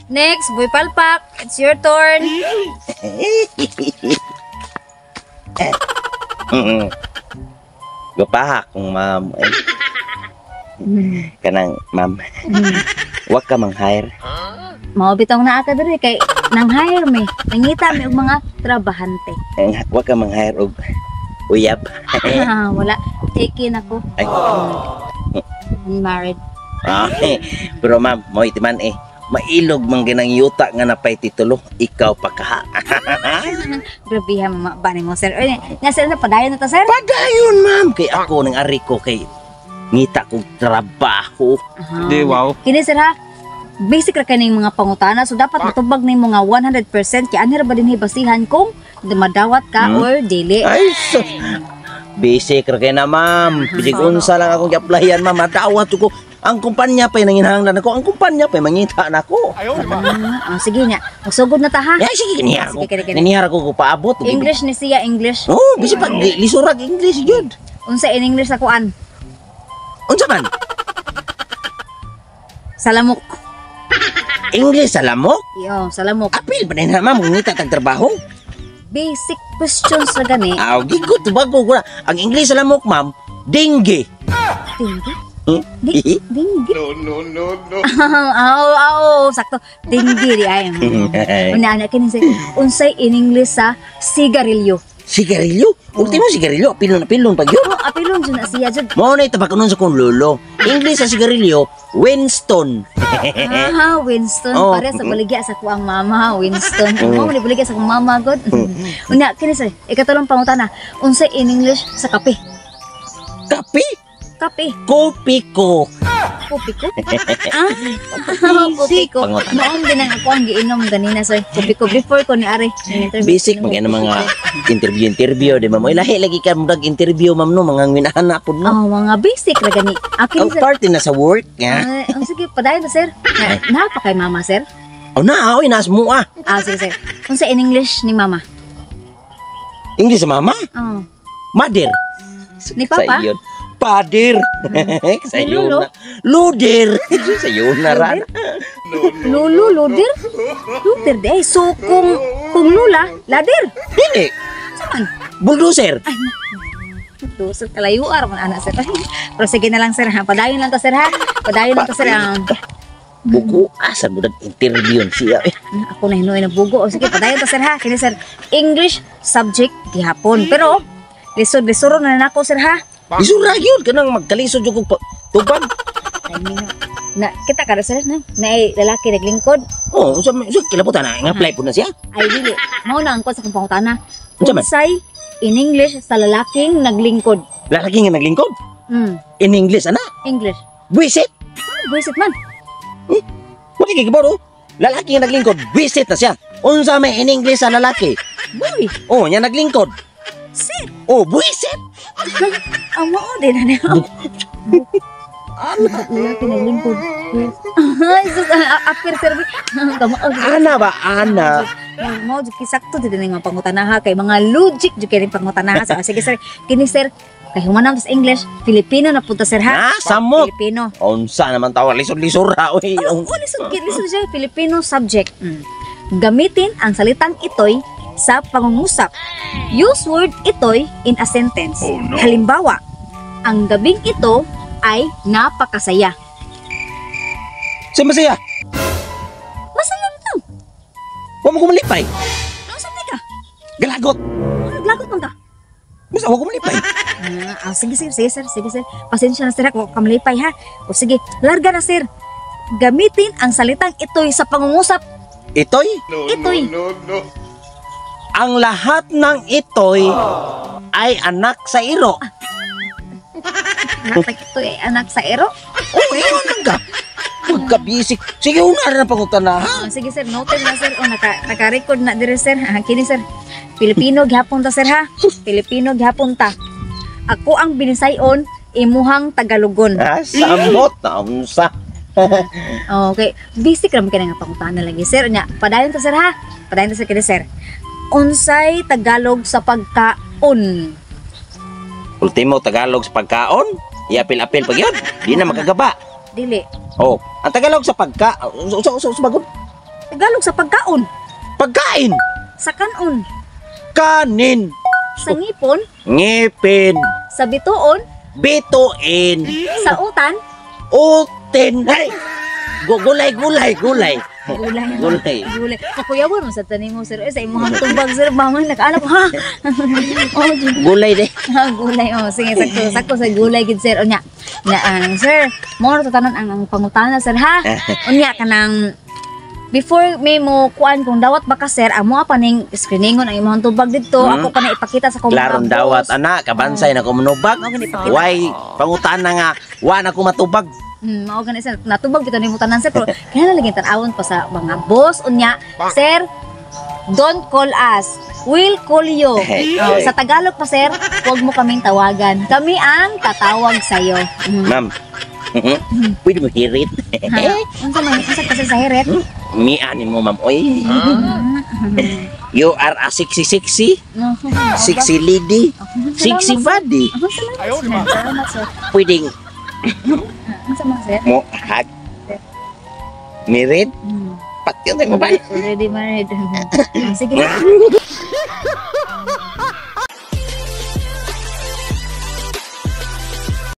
Next, Boy Palpak. It's your turn. Gapahak kung ma'am. Ay, kanang ma'am. Wa ka mang hire. Mao bitaw naa ka diri kay nang hire mi. Nangita mi og mga trabahante. Ang wa ka mang hire og uyab. Ah, wala. Taken ako. Ay. Unmarried. Ah, pero ma'am, mo itiman eh. Mailog man ginang yuta nga napay titulo, ikaw pa kaha. Grabe ha, mama. Ba ni mo, sir? Oy, nga sir, padayon na ta, sir? Padayon ma'am, kay ako nang ari ko kay ngita kog trabaho. Aha. Di, wow. Kini sir ha, basic ra kaning mga pangutana, so dapat matubag nimo nga 100% kay anhi ra ba dinhi basihan kung madawat ka or dili. Ay, so, basic ra kay na ma'am. Bisig unsa lang akong gi-applyan ma'am, madawat ko. Ang kumpanya pa nanginahanglan ako, ang kumpanya pa mangita nako. Ah, sige nya. Magsugod na ta ha. Ya sige kinihar ko. Sige, kini, kini. Ninihar ko ko paabot. English ni siya, English. Oh, bisi pag lisurag English jud. Unsa in English sa kuan? Unsa man? Salamok. English sa lamok? Iyo, salamok. Apil pa na ma'am ngita tag trabaho. Basic questions ra gani. Aw, gigot bago ko na. Ang English sa lamok ma'am, dengue. Tinggi. Hmm? Dinggi. No, no, no, no. Aw, aw, sakto. Dinggi di ay. Una ana kini say unsay in English sa sigarilyo? Sigarilyo? Ultimo sigarilyo, pilon na pilon pag yun. Oh, apilon jud na siya jud. Mao na itabakunon sa kong lolo. English sa sigarilyo, Winston. Ah, Winston. Oh. Pare sa baligya sa kuang mama, Winston. Mo ni baligya sa kong mama god. Unya kini sir, ikatulong pangutana, unsay in English sa kape? Kape? Kape. Kopi ko. Kopi ko? Ah, kopi ko. Pangutana. Maong din ang ako ang giinom ganina sir. Kopi ko before ko ni Ari. Basic mga mga interview-interview di ma'am. Oy lahi lagi ka murag interview ma'am no, mga minahana pud no. Oh, mga basic ra gani. Akin Ang sir. party na sa work nga. Ah, oh, sige, padayon na sir. Na, naa pa kay mama sir. Oh na, oy nas mo ah. Ah, sige sir. Unsa in English ni mama? English sa mama? Oh. Mother. Ni papa? Sa iyon. Pader. Sa Ni iyo Lolo? na. Luder. Sa iyo na ra. Lolo, loder? Loder di ay. So, kung lula, lader. Dili. Saman? Bulldozer. Bulldozer, kalayuar man anak sir. Pero sige na lang sir ha. Padayon lang ta sir ha. Padayon lang ta sir. Buko asa mo interview siya. Eh. Ako na hinuoy na bugo. O sige, padayon ta sir ha. Kini sir, English subject gihapon. Pero, lisod, lisuro na nako sir ha. Isura yun kanang magkalisod jud kog tubag. Ay, na kita ka sir na na ay lalaki naglingkod. Oh, unsa man unsa kilabutan na nga apply pud na siya. Ay dili. Mao na ang kwan sa akong pangutana. Unsa man? Unsay in English sa lalaking naglingkod? Lalaki nga naglingkod. In English ana. English. Buisit. Buisit man. Makikigibor oh. Lalaki nga naglingkod, buisit na siya. Unsa may in English sa lalaki? Boy. Oh, nya naglingkod. Sit. Oh, buisit. Ang mao din na niya. Ana, Lalaki naglingkod. Ay, sus, apir sir. Kamao. ana ba ana? Mao jud kisakto jud ning mga pangutana ha kay mga logic jud kay ning pangutana ha. So, sige sir, kini sir kay human sa English, Filipino na punta sir ha. Ha, samot. Filipino. Unsa naman tawag lisod-lisod ra oy. Oh, lisod kid, lisod siya Filipino subject. Gamitin ang salitang itoy sa pangungusap. Use word itoy in a sentence. Oh, no. Halimbawa, ang gabing ito ay napakasaya. Sa masaya. Masaya nito. Wa mo ko malipay. Ano sa ka? Galagot. Ano, naglagot man ka? Basta wa ko malipay. Ah, sige, sige, sige, sir, sige, sir. Pasensya na, sir, ako kamalipay, ha? O sige, larga na, sir. Gamitin ang salitang itoy sa pangungusap. Itoy, No, Itoy. no, no, no. ang lahat ng itoy ay anak sa iro. Anak itoy ay anak sa ero. Oh, ingon lang ka. Pagkabisik. Sige, una na pangutana ha. Ah, sige, sir, noted na, sir. O, naka-record na dire, sir. Ah, kini, sir. Pilipino, gihapon ta, sir, ha? Pilipino, gihapon ta. Ako ang binisayon, imuhang Tagalogon. Ah, samot na unsa. Okay. Basic ra man kini nga pangutana lagi, sir. Nya, padayon ta, sir, ha? Padayon ta, sir, kini, sir. Unsay Tagalog sa pagkaon? Ultimo Tagalog sa pagkaon, iapil-apil pag yun. Di na makagaba. Dili. Oh, ang Tagalog sa pagka usa usa usa bagod. Tagalog sa pagkaon. Pagkain. Sa kanon. Kanin. Sa ngipon. Ngipin. Sa bituon. Bituin. Sa utan. Utin. Hey! Gulay, gulay, gulay. Gulay. Gulay. Gulay. Kakuyawan mo sa tanin mo, sir. Eh, sa imong tubag, sir. Bangon, nakaalam ko, ha? Oh, Gulay de. ah, gulay. Oh, sige, sakto, sakto sa gulay, gid, sir. Unya, na, sir, mo na tanan ang pangutana, sir, ha? Unya, kanang, before may mo kuan kung dawat ba ka, sir, amo pa ning screeningon ang imong tubag didto. Ako pa na ipakita sa akong mga Klarong boss. dawat ana, kabansay na ko manubag. Mao gani ipakita. Why pangutan na nga wa na ko matubag. Mao gani, sir, natubag bitaw nimo tanan, sir, pero kinahanglan lagi tan-awon pa sa mga boss. Unya, sir, don't call us. We'll call you. Oh, sa Tagalog pa, sir, huwag mo kaming tawagan. Kami ang tatawag sa'yo. Ma'am. Pwede mo hirit. Ha? Unsa man, unsa kasi sa hirit? Mianin mo, ma'am. Oy. You are a sexy sexy, No. sexy lady, sexy body. Salamat, sir. Salamat, sir. Pwedeng Unsa man, sir? mo hag. Mirit, pati mo ba? Already married. Ah, sige.